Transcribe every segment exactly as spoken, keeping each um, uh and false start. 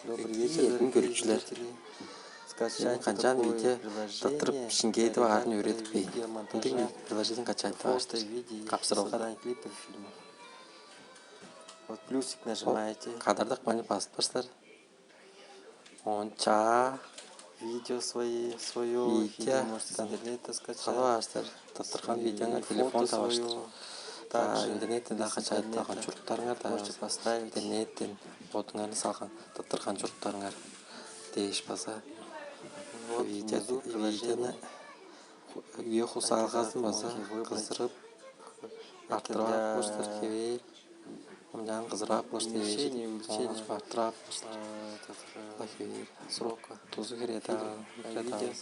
Добрый вечер, дорогие зрители. Скачайте такое приложение, ребята, видеомонтажа, фото, видео, создание клипов, фильмов. Вот плюсик нажимаете. Кадардак маны басып баштар. Онча видео свои, свое видео можете с интернета скачать. Алып алыштыр. Тыптырган видеоңар телефон таваштыр. Также интернеттен да качалып алган чуруктарыңар да можете поставить. Интернеттен бодуңарны салган тыптырган чуруктарыңар дээш база видео, видеону үе хусаалгазын база кыздырып арттырып алыштыр хевээр. Ынчан кызырап болуш дээш, оңаш бартырап болуш. Срока тузу хире да, видео.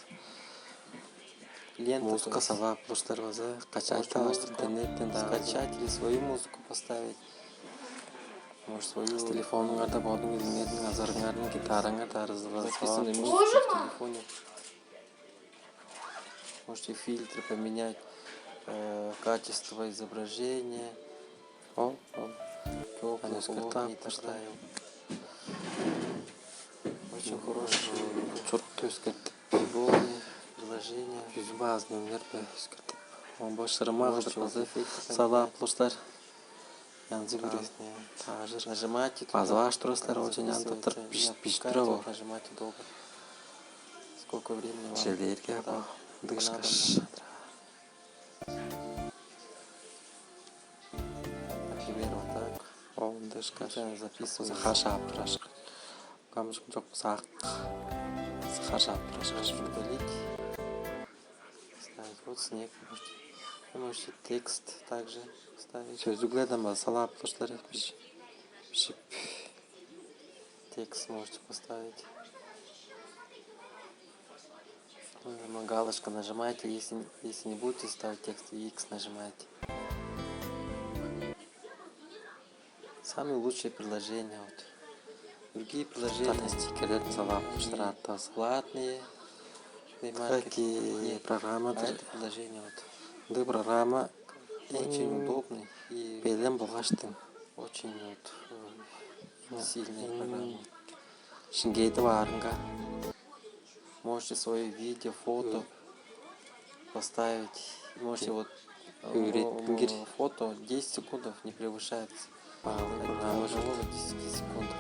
Музыка саваап болуштар база качайта баштыр интернеттен да. Скачать или свою музыку поставить. Может, свою. Телефонуңарда бодуң билмедиң азарыңарның гитараңар дарызылар. Записанный музыка в телефоне. Можете фильтры поменять, э, качество изображения. О, о. Тёплый, холодный и так далее. Очень хороший. Чурт өскөрт. Удобный приложение. Жүзүм баазын өңнер бе өскөрт. Он баш шырыма кылдыр база сала плюстар. Янзы бүрү таажыр. Нажимаете туда. Базып аш турасыздар, ол чен янда тырып бишип тура ол. Нажимаете долго. Сколько времени вам? Челдерге бо дышкаш. Например, вот так. Ол дышкаш. Записывается. Хаш апрашка. Камышым жок сак. Хаш апрашка. Удалить. Ставить. Вот снег. Можете, вы можете текст также ставить. Сөзүглерден база салаап туруштар бишип. Текст можете поставить. Галочка нажимаете, если, если не будете ставить текст, X нажимаете. Самые лучшие приложения вот. Другие приложения. Стикерлерин салаап туруштар аттавас. Платные. Какие программы да. Приложение вот. Ды программа очень удобный и белем болгаштың. Очень вот, э, сильная программа. Шиңгээди баарынга. Можете свои видео, фото поставить. Можете вот, э, фото десять секундов не превышается. Программа десять секундов.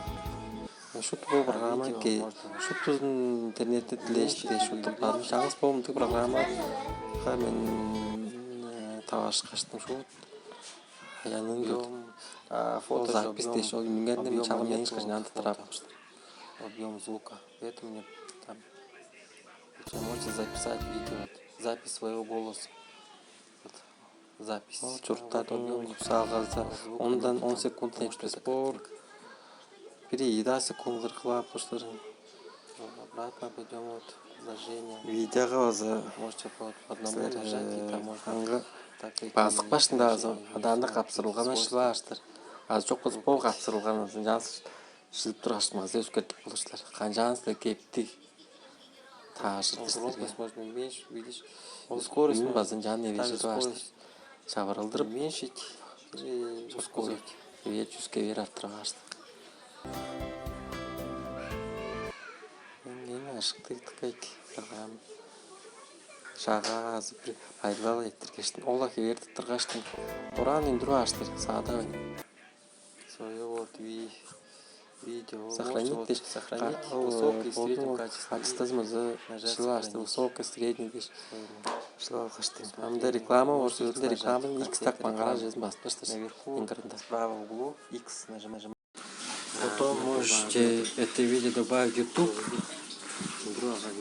Шут бу программа ке шут бузун интернетте дилешти шут барын шаңыс болумдуг программа. Ха мен тавашкаштым шут. Аянын көрдүм. Фото запись деш ол үнүңерде мен чагым эң кыжынаан тыттырап. Объем звука. Поэтому мне там можете записать видео, запись своего голоса. Вот. Запись. Ол чурттар саалгарза ондан он секунд нечпес боор. Бири ида секундлар кылаап баштарын. Обратно пойдем вот вложение. Видеога база можете по одному нажать и там можно. Аңга базык башында азы адаанда капсырылган ашылааштыр. Азы чок кыз бо капсырылган азы жаас шилип тургаш маза өскөртүп болуштар. Канчаан силер кептиг. Таажыр дистирге. Громкость можно уменьшить, видишь. Ол скорость базын жан эвежи баашты. Чабырылдырып уменьшить или ускорить. Эвер чүске бер арттырып баашты. Эң ашыктыг тыкайк программа. Шагаа азы бир байлал эттиргештин. Ол хевер тыттыргаштын. Дораан үндүрүп баштыр саадавын. Своё вот ви видео. Сохранить деш сохранить высокий и среднем качестве. Ачыстазмазы шыла ашты высокий, средний деш. Шыла алгашты. Амда реклама болуш өзүнде реклама X так маңгара жезин баспаштыр. Наверху справа углу X нажимаем. Потом можете это видео добавить в YouTube.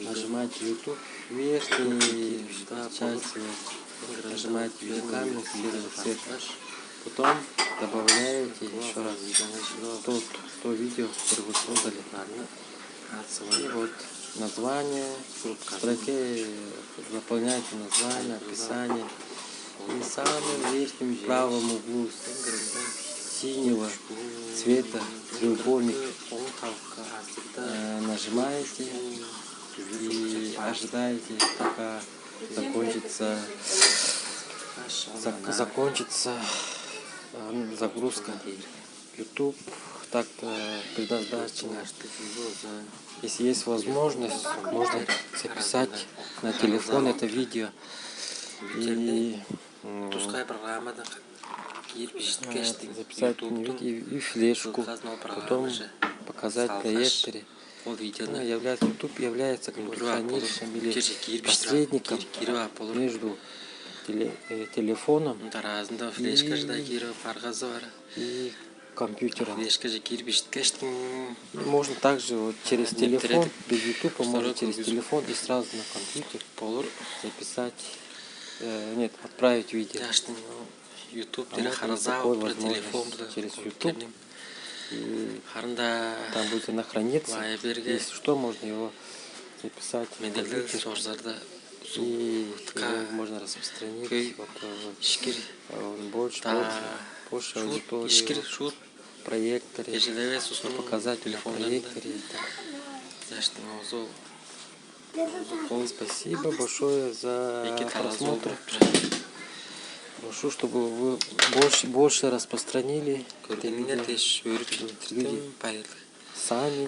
Нажимаете YouTube, верхний часть, вот, нажимаете видеокамеру, светлый цвет. Потом добавляете еще раз тот, то видео, которое вы создали. И вот название, в строке заполняете название, описание. И в самом верхнем правом углу синего цвета треугольник, э, нажимаете и ожидаете, пока закончится, зак- закончится, э, загрузка. YouTube так-то предназначено. Если есть возможность, можно записать на телефон это видео. И м, Тускай программадан киирип э, записать на видео и, и флешку, потом показать проекторе. Ол Ну, видеону является, YouTube является как бы хранилищем или посредником кирип алып болур. Между теле- э, телефоном Мында аразында флешка жыда кирип баргазы бар. И компьютером. Флешка же кирип иштикештиң И можно также вот через Нет, телефон, это- без YouTube, а можно Второй через круг. Телефон и сразу на компьютер Болур. Записать, э, нет, отправить видео. Жаштың YouTube А дере можно хараза такой про возможность телефон бла через YouTube. компьютерден. И Харында там будет она храниться. Вайберге Если что, можно его записать в меделдер компьютер. Сорзарда И Утка его можно распространить. Кей Вот, э, ишкир э, больше, та больше, больше шут аудитории. ишкир Вот, шут проекторе. Ежелевес устун Показать на телефондарында. Проекторе. Жаштың озу Спасибо большое за Эки талазы просмотр. болуп тура. Прошу, чтобы вы больше, больше распространили Көргениңер дээш өөрүп Люди. Байырлы. Сами